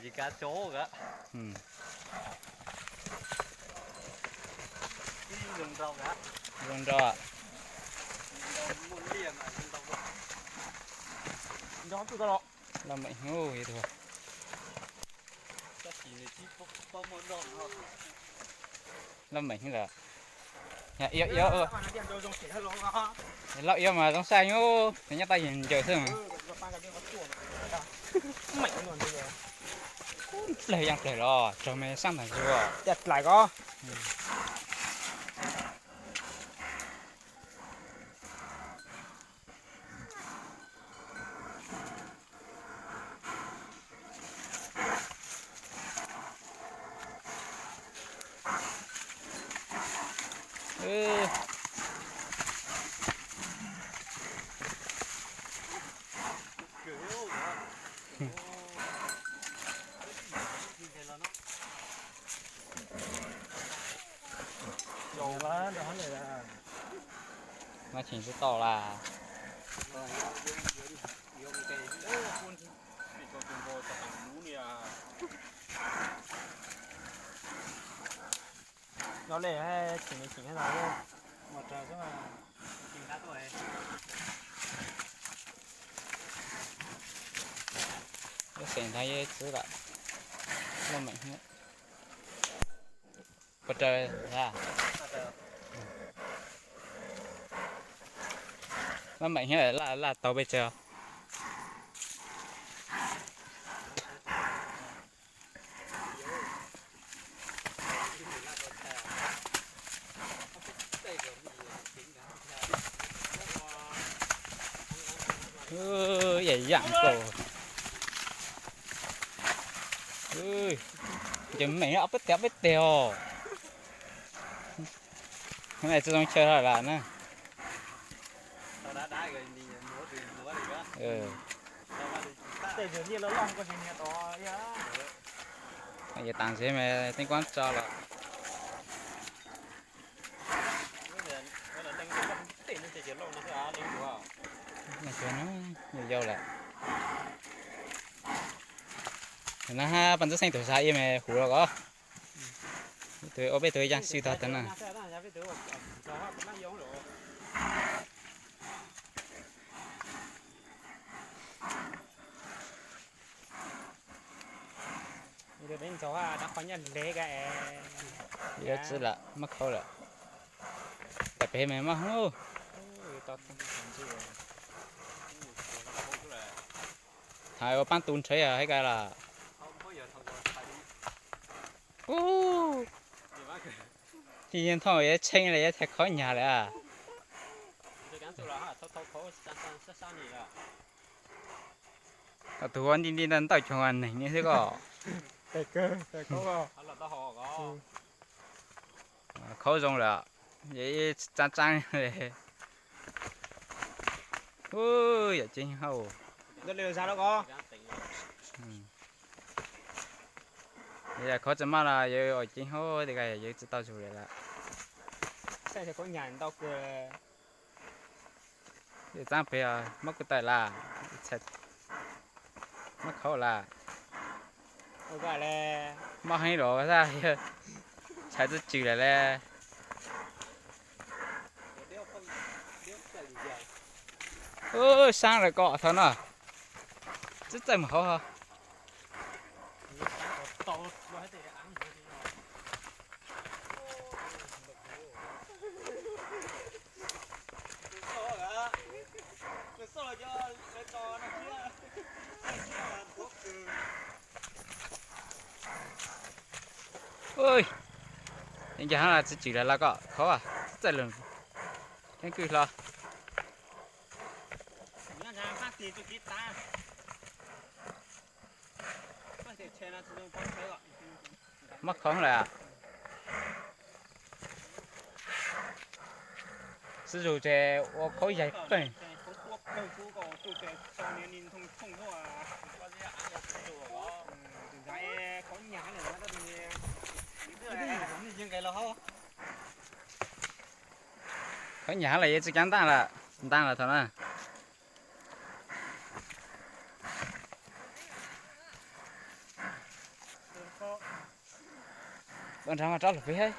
Tsis kav tso ka. Zoo nrog. Loj meem, loj meem lawm. Yog iab iab, loj iab mas zoo saib, nyob tau yim ncaws xwb. Pleg yeej pleg los tsaug me sab ntag zuag. Noj cheem tsis tau las. Nyob li cheem li cheem no. Lub xeem ntawd yeej txwv lawm. Loj meem thiab. Puas raws? Loj meem thiab, laj laj tau peb tsaws. Yam yaam nkaus. Ces meem ob peb teg ob peb teg os. Hnub no tsis zoo chaw lawm na. Yuav tas ntshe mas teeb kuab tso los. Yau lawm. Na hab pas ntxwb xeeb tug zag ib me huv los ko. Tus ua peb tug yaaj xwb tog tag na. Yuav txwv lawm, mab khaub lawm. Tam pem mas mab hoob. Thaum ua paab tu nrhawv yog hais kawg lawm. Ub, tsis yog nthooj yuav tsheej li, yuav thaij qhov nyag lawm. Tus ua nti nti ntawm ntawm coog ua neeg li xwb ko. Khaub zoo lawm, tsaab tsaab li. Ub, yam ceeb hauj. Yog khov tsis maj los yawg ua ceeb hauj tias yawg tsis tau zug li lawm. Yawg txaab pem mab kuj tawm lawm, mab khaub lawm. Mob heev los txhais txuj tswm lawm le. Ub, saab lawm ko thaum no. Txawj txawj mus hauv ho. Ub, ncaj hab tsi tswm lawm los ko, khaub txawj lawm. Keeb kwj hlo. Mob khaub lawm. Xib zug ces ua khaub yaig pleeg. Khaub nyag lawm yeej tsi caav ntaaj lawm, ntaaj lawm thaum na. Ua nrag mas rov los peb hab.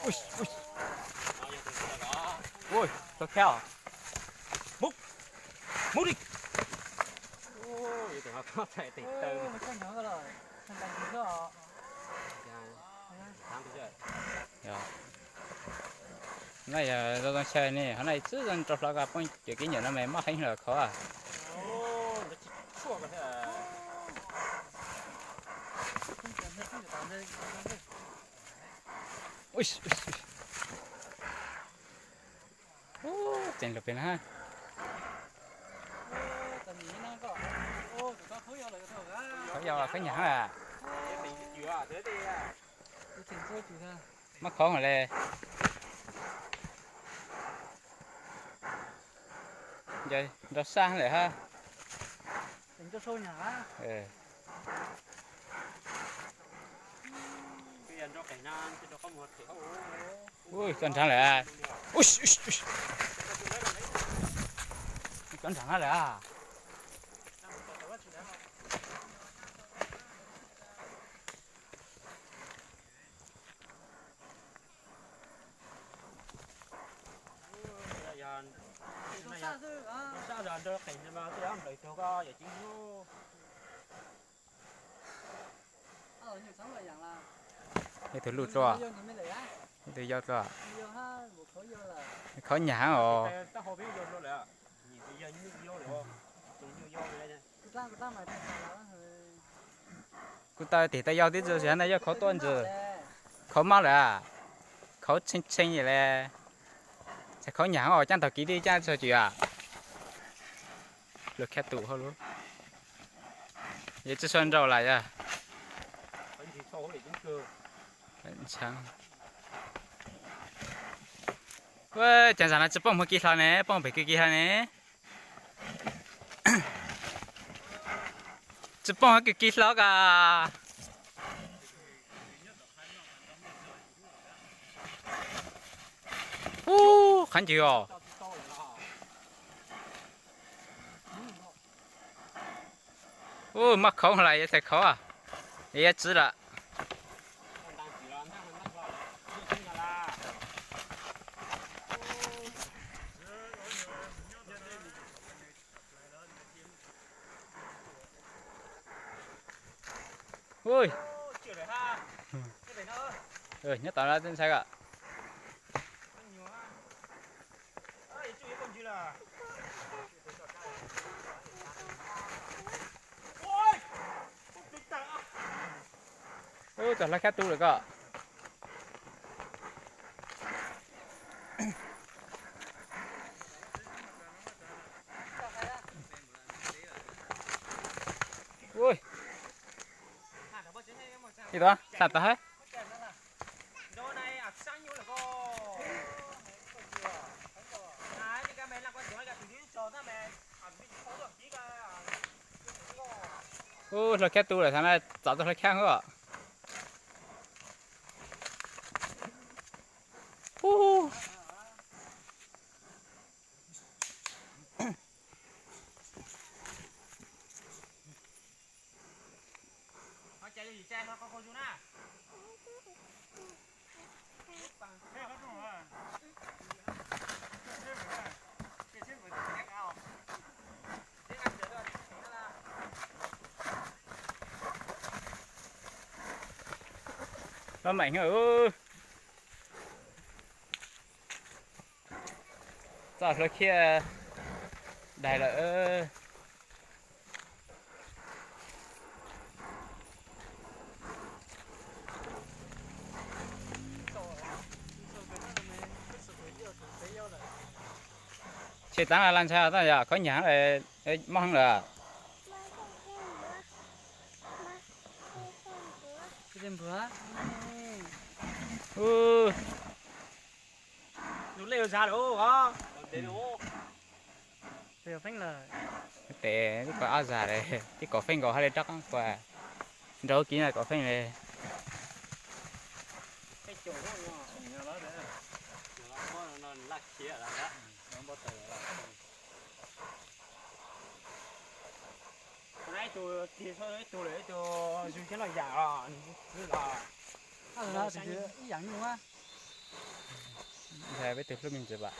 Ui, ui. Ui, tau khab os. Mus, mus li. No yog zoo zoo xyaw ne, qhov no txwb zoo rau hlo ko, poob cov kev nyam no mas mob heev lawm khov. Tseem lug pem no. Khov yau khov nyam a. Mob khov le. Nrau sab lawm hab. Ui, cov nrag lawm. Cov nrag lawm. Ib tug luj dlua, ib tug yau dlua. Khov nyam os. Kuv tau tig tau yau tib tsi, tab sis yog khov tuaj ntsis, khov mob lawm, khov tshee tshee le. Ces khov nyam os, caaj taug kev tib caaj tso tsum a. Luag khab tus hauj lub, yog tsi sua nrau lawm yog. Cov ntag no tsi poob hauv kis hlo ne, poob pem kis hlo ne. Tsi poob hauv kis hlo ko. Ub, qhov ncwg os. Ub, mob khov lawm, yuav txhais khov, yuav txwv lawm. Ui, nyob tod no ntshai ko. Ub, txog hlawv khab tub lawm ko. Ui, ib tug xa tod hab. Ub, hlawv khab tub lawm, thaum no txav tau hlawv khab os. Ub. Loj meem. Txoj hlawv khab daig lawm. Tshem tav no los ntshai, yog khov nyam mob heev lawm. Tes tib ko ob zag li, tib kom feej nkaus hab li rov qab kua nraug kiv no kom feej li. Ib tug tig ib tug lawm, ib tug zoo siab loj yam los nws twb los. Ib yam nyuj a. Ntshai peb tus hlub me ntsis pam.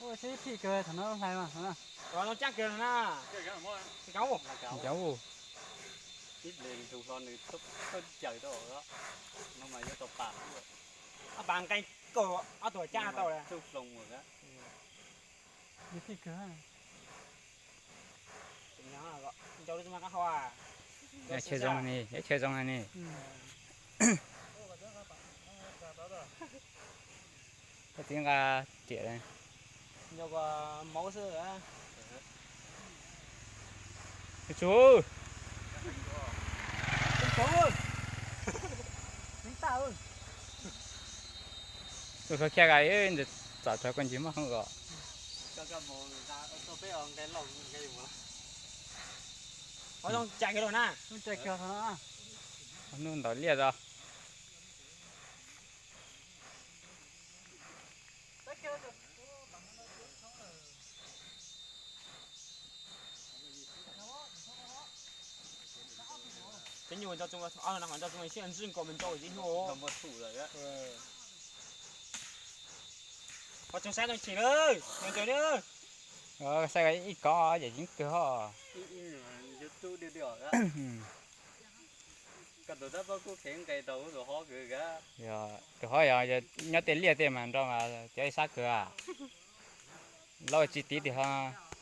Ua tsheb phij kawg thaum no hlais mas. Cab kawg na. Cab ub. Tib ple ntug hlo nws thawj caws tau, no mas yuav tau pam. Ob pam nqe kaum ob tug cab tau lawm. Txuj hloov mus. Phij kawg. Chaw zoo ni, chaw zoo ni. Koj txiv nqa riam. Tsu. Tus hluas kiag ntawd txom tso koj ntsis maj hoob os. Hnub ntaus liaj os. Cov nyuj nco tso, nco tso siab ntswj nkaus mas nco tib nyuag. Qhov tsoog saib tsoom chim lawm, nco nco. Saib ib kov ces yeej kawg hos. Koj tus tab pob kub khev nqe tau tus hov kawg. Tus hov yog nyob tej liaj tej mas nrog mas cov ib sab kawg. Laub tsis tiv tim hov.